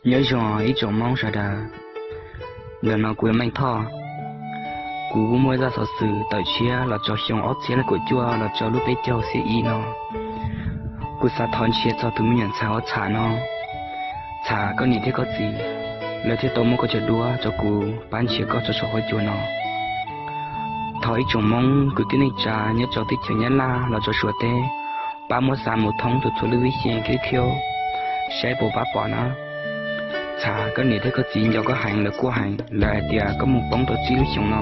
Nyob zoo ib tsoom Hmoob sawv daws, ntawm no kuv yog Meej Thoj. Kuv kuj muaj zaj xov xwm tawm tshiab los txog xyoo ob txhiab kaum cuaj los txog lub peb caug xiab ib no. Kuv xav thov nrhiav txog tus me nyuam ntxhais uas Txham no. Txham, koj niam thiab koj txiv lawv thiaj tau muab koj cov duab rau kuv pab nrhiav koj txog saum huab cua no. Thov ib tsoom Hmoob kwv tij neej tsa nyob rau teb chaws Nyab Laj los txog Suav teb pab muab xa mus thoob txhua txhua lub vib xyeem qhib khiub saib puas pab pom na. Txham, koj niam thiab koj txiv nco koj heev, lawv quaj heev, lawv hais tias koj mus poob tau tsib lub xyoos no,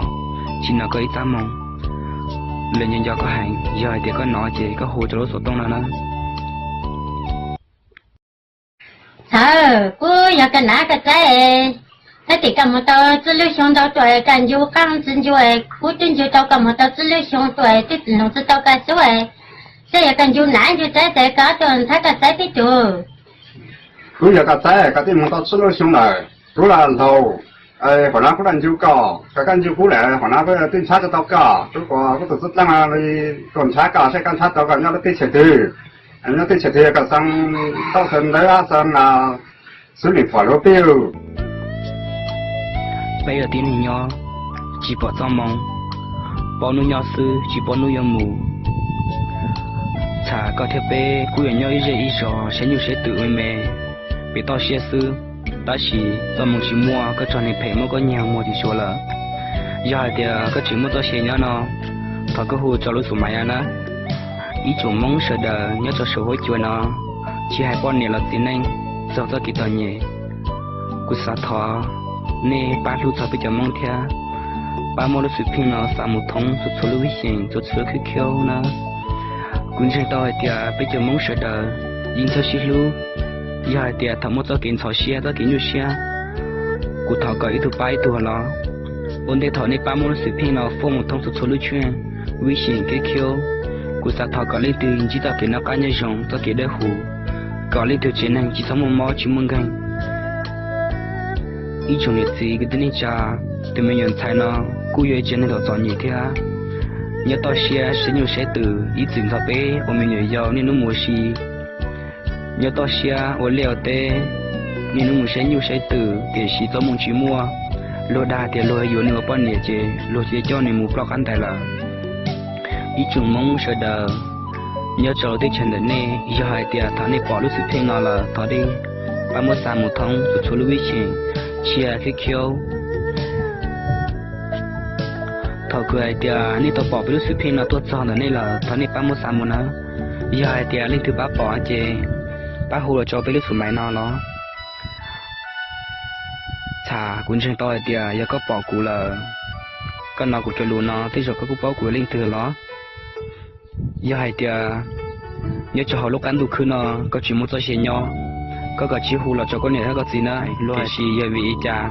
tsis hnov koj ib txaj moo. Lawv nco nco koj heev, yog hais tias koj hnov ces koj hu rau lub xov tooj no na. Txham, kuv yog koj niam koj txiv, tab sis koj mus tau tsib lub xyoo ntau tuaj, koj ncu qab tsis ncu, kuv twb ncu tau koj mus tau tsib lub xyoo tuaj twb tsis noog tsis tau koj xyuas, saib yog koj ncu niam ncu txiv ces koj tuaj ntxhab koj txiv peb tug. Kuv yog koj txiv, koj twb mus tau tsib lub xyoo lawm, kuv los laus, qhov no kuv los ncu koj, koj ncu kuv lawm, qhov no kuv twb ntxhab tsis tau koj, kuv tus tub leej tuaj ntxhab koj, saib koj ntxhab tau koj nyob lub teb chaws twg. Nyob teb chaws twg koj xeem, tau xeem ntawv, xeem xub nim pom lub pib. Peb yog tib neeg nyob, tsis pom txoj moo, paub hnub nyob xwb tsis paub hnub yuav mus. Txham, koj thiab peb kuj yuav nyob ib zej ib zos saib nyuj saib twm me me, pem toj siab xwb, tab sis txoj moo tsis muaj, koj txoj neeg phem muab koj nyiag mus tim Suav lawm. Yog hais tias koj tseem muaj txoj sia nyob no, thov koj hu rau lub xus maiv no na. Ib tsoom Hmoob sawv daws nyob rau saum huab cua no, tsis hais poj niam los txiv neej, txog txoj kev txom nyem, kuv xav thov nej pab hlub txog peb cov Hmoob thiab, pab muab lub xwm pheej no xa mus thoob txhua txhua lub vib xyeem txhua txhua lub khib khiub na. Kuv ntseeg tau hais tias peb cov Hmoob sawv daws yeej txawj sib hlub. Yog hais tias thaum muaj txoj kev ntxhov siab txoj kev nyuaj siab, kuv thov kom ib tug pab ib tug los. Ua ntej thaum nej pab muab lub xwm pheej no faus mus thoob txhua txhua lub tsheej, vib xyeem khib khiub, kuv xav thov kom leej twg ntsib txoj kev noj qab nyob zoo txoj kev dawb huv, kom leej twg tsev neeg tsis txhob muaj mob tsis muaj nkeeg. Ib tsoom niam txiv kwv tij neej tsa, tus me nyuam ntxhais no kuj yog ib tsev neeg txom txom nyem thiab. Nyob toj siab saib nyuj saib twm ib txwm ntxhov peb ua me nyuam yaus niaj hnub mus ua si. Nyob toj siab ua liaj ua teb niaj hnub mus saib nyuj saib twm tiam sis txoj moo tsis muaj. Luag dag tias luag yuav nws ua poj niam ces luag cia coj nws mus ploj qab ntais lawm. Ib tsoom Hmoob sawv daws nyob rau teb chaws ntawm nej, yog hais tias thaum nej pom lub xwm pheej no lawm thov nej pab muab xa mus thoob txhua txhua lub vib xyeem, txhua khib khiub. Thaum kuv hais tias nej tau pom peb lub xwm pheej no tuaj txog ntawm nej lawm thov nej pab muab xa mus na. Yog hais tias leej twg pab pom ces pab hu los rau peb lub xus maiv no los. Txham, kuv ntseeg tau hais tias yog koj pom kuv lawm, koj hnov kuv cov lus no tej zaum koj kuj paub kuv yog leej twg los. Yog hais tias nyob rau hauv lub qab ntuj khwb no koj tsis muaj txoj sia nyob, koj kav tsij hu los rau koj niam thiab koj txiv na. Tiam sis yog vim li cas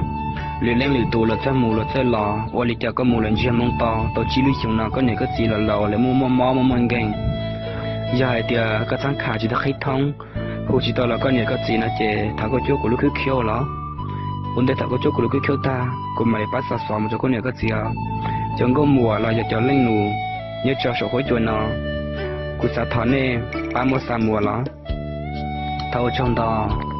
lwm leej lwm tus luag txawj mus luag txawj los, ua li cas koj mus lawm ntsiag moo to tau tsib lub xyoos no koj niam koj txiv los laus lawv muaj muaj mob muaj muaj nkeeg. Yog hais tias koj txhab kha tsis tau qhib thoob, hu tsis tau los koj niam koj txiv no ces thov koj cuab kuv lub khwb khiub los. Ua ntej thaum koj cuab kuv lub khwb khiub tag kuv mam li pab xa xov mus rau koj niam koj txiv os. Cov nkauj muam los yog cov leej nus nyob rau saum huab cua no, kuv xav thov nej pab muab xa mus los. Thov ua tsaug ntau.